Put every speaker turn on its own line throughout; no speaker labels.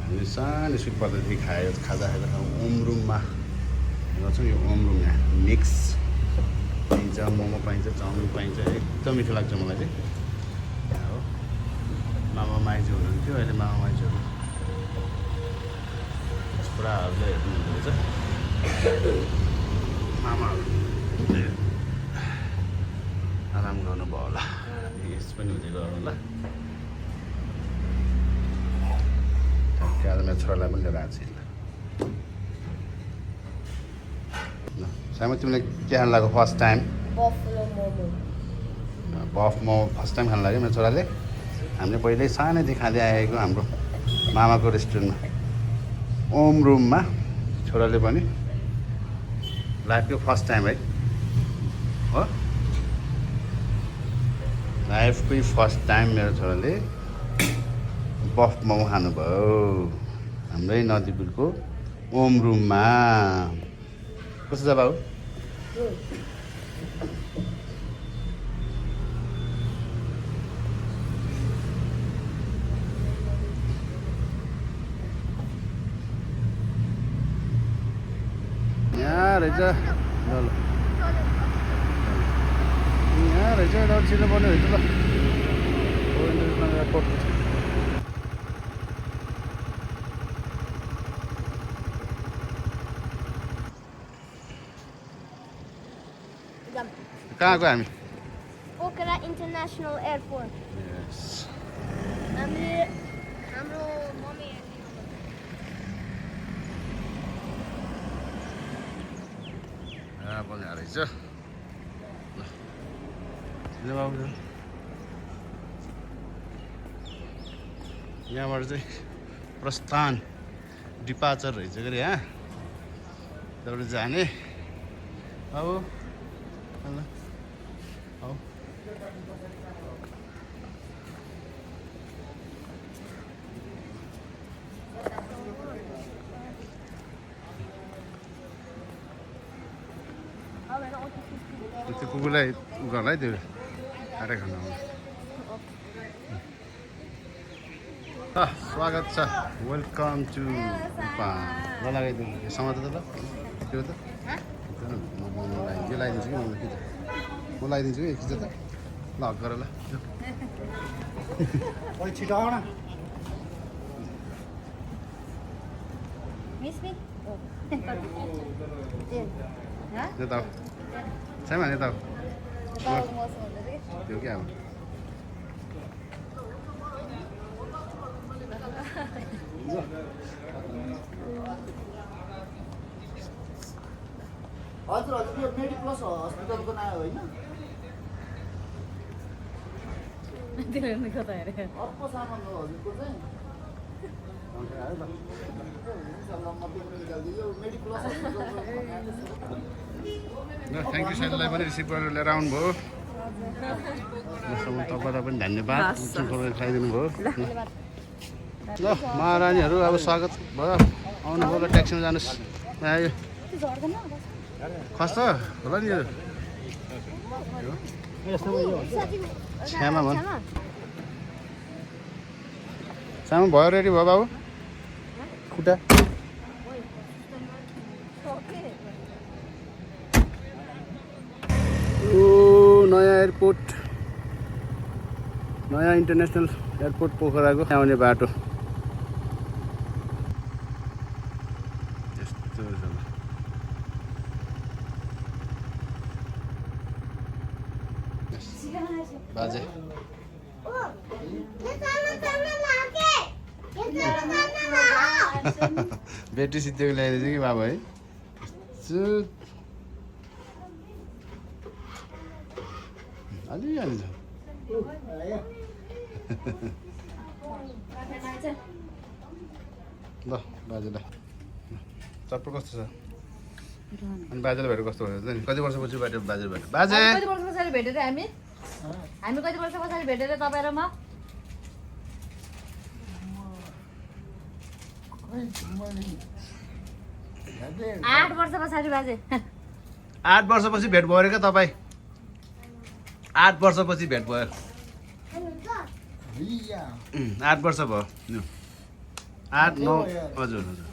हामी सानो स्कुल पद्धति खाजा खाएको ठाउँ ओमरुममा गर्छौँ। यो ओमरुम यहाँ मिक्स पाइन्छ, मोमो पाइन्छ, चाउमिन पाइन्छ। एकदम मिठो लाग्छ मलाई चाहिँ। यहाँ हो मामा माइजू हुनुहुन्थ्यो, अहिले मामा माइजूहरू छोराहरूले हेर्नुहुँदो रहेछ। मामाहरूले आराम गर्नुभयो होला, यस पनि हुँदै गयो होला। आज मेरो छोरालाई पनि लिएर आएको छु। ल साइमा तिमीलाई के खानु लाग्यो फर्स्ट टाइम? बफ मोमो फर्स्ट टाइम खानु लाग्यो मेरो छोराले। हामीले पहिल्यै सानैदेखि खाँदै आएको हाम्रो मामाको रेस्टुरेन्टमा ओमरुममा। छोराले पनि लाइफको फर्स्ट टाइम है हो, लाइफकै फर्स्ट टाइम मेरो छोराले बफ मोमो खानुभयो हाम्रै नदीपुरको ओमरुममा। कस्तो छ बाबु? यहाँ रहेछ, ल ल यहाँ रहेछ, एउटा छिटो पर्ने रहेछ। ल एयरपोर्ट कहाँ गयो हामी?
Pokhara international airport.
यस
हामीले हाम्रो मम्मी
बोल्ने रहेछ। ल बाबु यहाँबाट चाहिँ प्रस्थान डिपार्चर रहेछ कि यहाँ त्यहाँबाट जाने। अब हौ त्यो कुकुरलाई उ गर्ला है, त्यो खाएर खानु स्वागत छ। वेलकम टु ल लगाइदिनु समाज त ल त्यो त यो लगाइदिन्छु कि म लगाइदिन्छु कि एकछिन त ल हक गर ल छिटो आउन। यता साइमा यता त्यो क्या अब
हजुर हजुर यो मेडिप्लस हस्पिटलको नाम होइन? अर्को सामान हो हजुरको चाहिँ।
थ्याङ्क यू साथीलाई पनि रिसिभ गरेर लिएर आउनुभयो। तपाईँलाई पनि धन्यवाद खुवाइदिनु भयो। ल महारानीहरू अब स्वागत भयो, आउनुभयो। ल ट्याक्सीमा जानुहोस्। आयो खस्छ होला नि यो छ्यामा भन् सामा भयो रेडी भयो बाबु खुट्टा? ओ नयाँ एयरपोर्ट, नयाँ इन्टरनेसनल एयरपोर्ट पोखराको आउने बाटो यस्तो छ। बाजे ब्याट्री सिद्धिएको ल्याइदिएछ कि बाबु है। अलि छ ल बाजेलाई चप्पल कस्तो छ? अनि बाजेलाई भेटेर कस्तो भयो नि? कति वर्षपछि भेट्यो बाजे? बाजे
कति वर्ष पछाडि भेटेर हामी कति वर्ष पछाडि भेटेर तपाईँ र म? 8 वर्ष पछाडि बाजे।
8 वर्षपछि भेट भयो अरे क्या तपाईँ? 8 वर्षपछि भेट भयो। 8 वर्ष भयो। 8 9 हजुर हजुर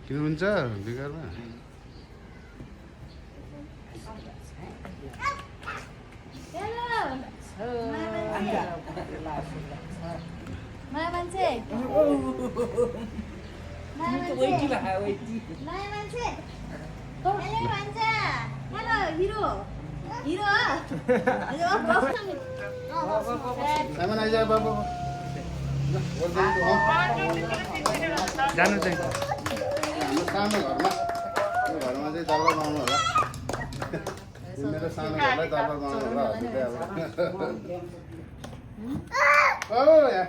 के हुन्छ बिगारमा
नयाँ मान्छे हेलो हिरो हिरो
सामान आइज बाबु
जानु चाहिँ
हाम्रो सानो घरमा यो घरमा चाहिँ दरबार बनाउनु होला मेरो सानो घरलाई दरबार बनाउनु होला हजुर अब यहाँ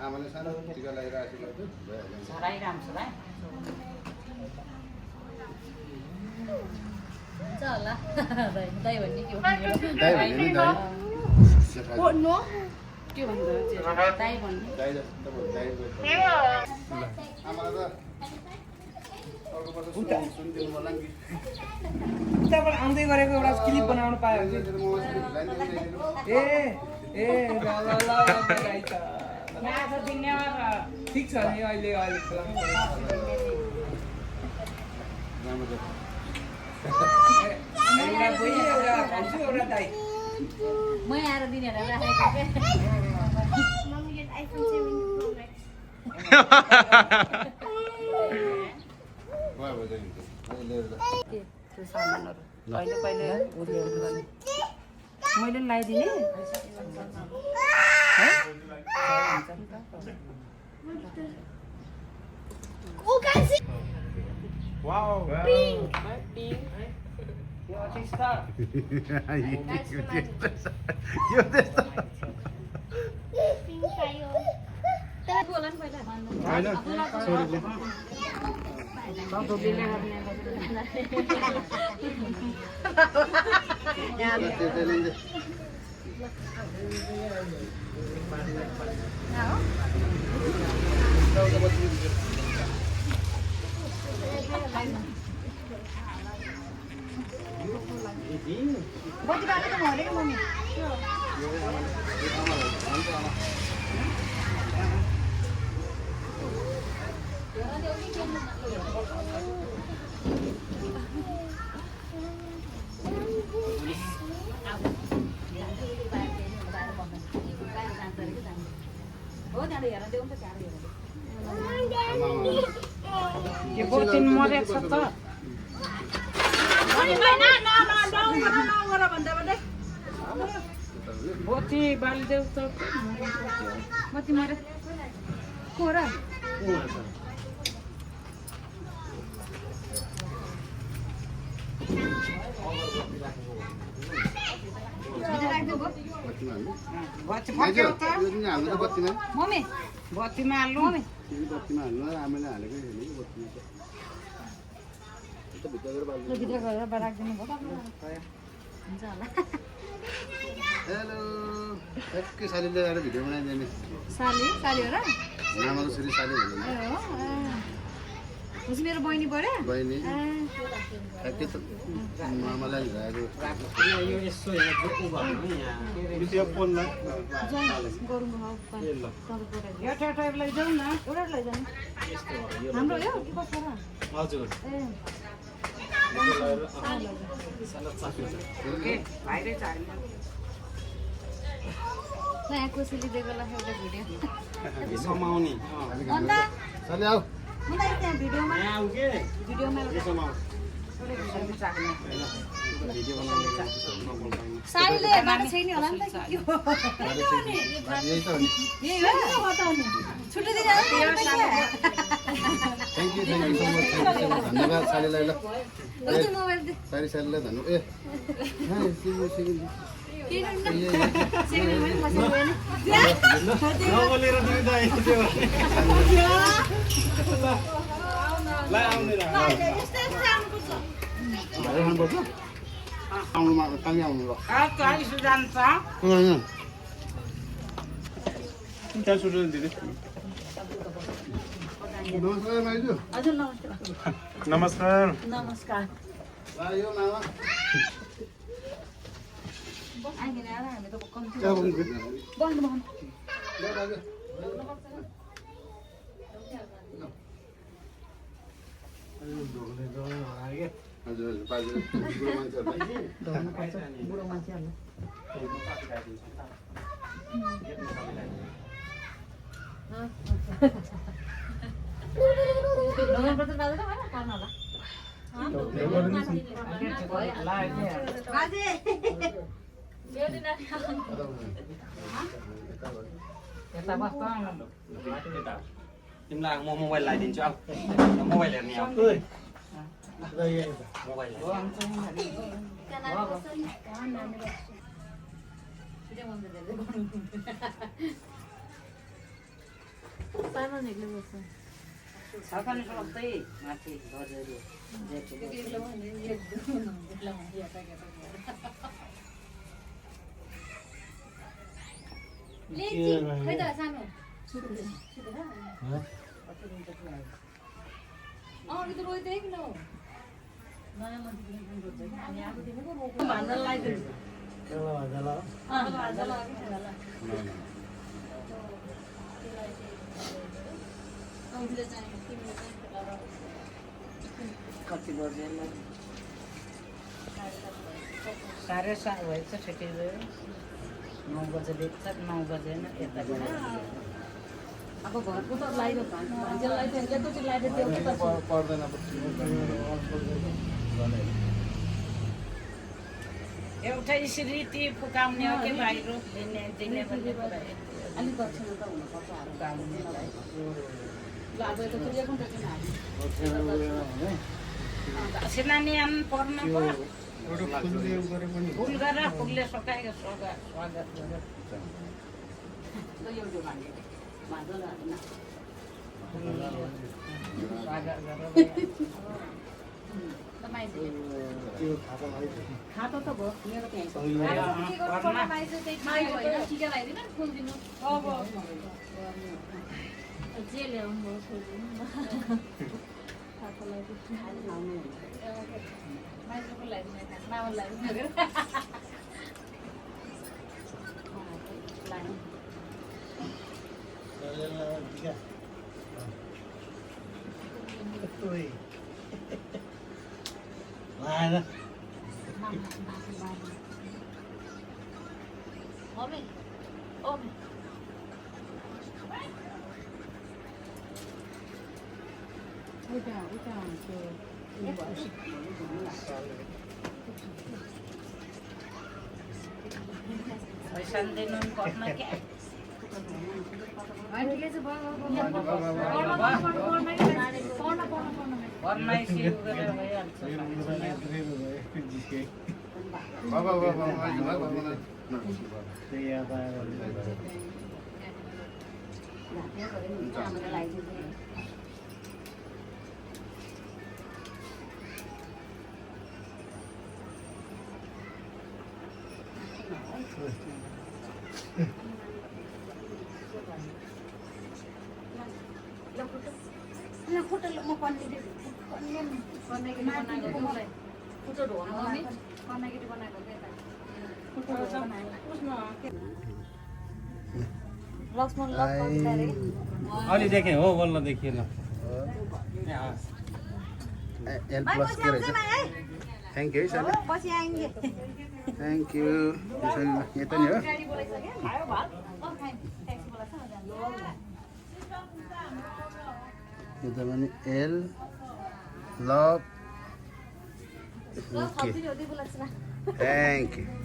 आमाले सानो टिका लगाइरहेको छु
हुन्छ होला दाइ भन्ने के
दाइ भन्ने नि दाइ
No.
के भन्नु दाइ भन्ने
दाइ जस्तो दाइ आमालाई त अर्को वर्ष सुनिदिनु होला नि
उताबाट आउँदै गरेको एउटा क्लिप बनाउनु पायो भने ए ए ल ल ल ठिक छ नि अहिले एउटा बहिनी एउटा भान्जू एउटा दाइ
मै आएर दिनेहरूलाई राखेको के
Mommy get iPhone 7 Pro Max.
त्यो सामानहरू कहिले कहिले मैले लगाइदिने
Oh, guys, see?
Wow
Pink.
यो त्यस्ता
यो त्यस्तो
Pink fire.
बोला नि पहिला
हैन सरी
बत्ती बालेको म हरेको मम्मी हो त्यहाँ हेर देऊ त त्यहाँ
के बोटिन मरेछ त बोटी बालिदेऊ त
मती मरे को र
बत्ती फक्यो त
हाम्रो त बत्तीमा
मम्मी
बत्तीमा हाल्नु
मम्मी
बत्तीमा हाल्नु आमाले हालेकै होइन कि बत्तीमा
भित्र गएर राखिदिनु भयो हुन्छ होला
हेलो ठ्याक्कै सालीले आएर भिडियो बनाइदिने
साली साली हो र
आमाको छोरी साली भन्नु
ए हो हुन्छ मेरो बहिनी पऱ्यो
बहिनी ठ्याक्कै त मामालाई ल्याएको
यो यसो हेर्छु उ भन्नु यहाँ यो पोलमा
गरौँ
यो ट्याटर लैजाऊ न
एउटा लैजानु हाम्रो यो के कसो र
हजुर
ए
भाइरै चाहिन्छ
नयाँ कोसेली दिएको एउटा भिडियो
समाउने
अन्त
साली आऊ
मलाई त्यहाँ भिडियोमा
यहाँ आऊ के
भिडियोमा
समाउ
साडीले बाटो छैन होला नि त के हो
यही त हो नि
यही हो बताउने छुट्टिदिनु
थ्याङ्क यू सो मच धन्यवाद सालीलाई ल
मोबाइल दे
साली सालीलाई धन्यवाद ए
नबोलेर तिमी त आइदियो ल आउने र
भाइ खानुपर्छ आउनुमा कहीँ आउनु ल
त्यहाँ सुटु दिदी
नमस्कार माइजू
हजुर नमस्ते
नमस्कार
नमस्कार
यो मामा
आइदिने आएर हामी त कम्ती
क्या भन्नु
बस्नु बस्नु
हजुर हजुर बाजे बुढो मान्छेहरूलाई
ढल्नुपर्छ बुढो मान्छेहरूलाई ढल्नुपर्छ दाजु त होइन पर्न होला बाजे
यता बस्छ तिमीलाई म मोबाइल लगाइदिन्छु अब मोबाइल हेर्ने अब मोबाइल
खै त सानो
अरू त रोइदिए किन हो नयाँ मान्छे हामी आएको देखेको भान्जा लगाइदिनु भान्जा
कति बजे
साढे 7 भएछ छुट्टी गयो 9 बजे देख्छ 9 बजे यता
अब घरको त लगाइदियो भान्जा लगाइदियो एकैचोटि लगाइदियो त्यो त
पर्दैन
एउटा यसरी ती फुकाउने हो कि बाहिर दिने भन्ने कुरा
अलिक दक्षिणा त हुनुपर्छ हाम्रो गाउँलाई ल अब यता चाहिँ एकौँ दक्षिणा
दक्षिणा नियम पर्न पो
फुलले गरे पनि
फुल गरेर फुलले सकाएको स्वागत गरेर
ल एउटा भान्जा भान्जा लाग्दैन
स्वागत गरेर
खातो त भयो मेरो त्यहीँ छ टिका लगाइदिनु फुल दिनु
जे ल्याउनु भयो सोध्नु
माइजूको लगाइदिनु मामा लगाइदिनु
Omi, Omi.
उता त्यो
पैसा दिनु पर्न क्या पर्नै सिउ गरेर भइहाल्छ
बाबा
लक्ष्मण
अलि देखेँ हो बल्ल देखिएन
एल प्लस के रहेछ थ्याङ्क यू है सर थ्याङ्क यू यहाँ त नि हो यो त भने L love okay thank you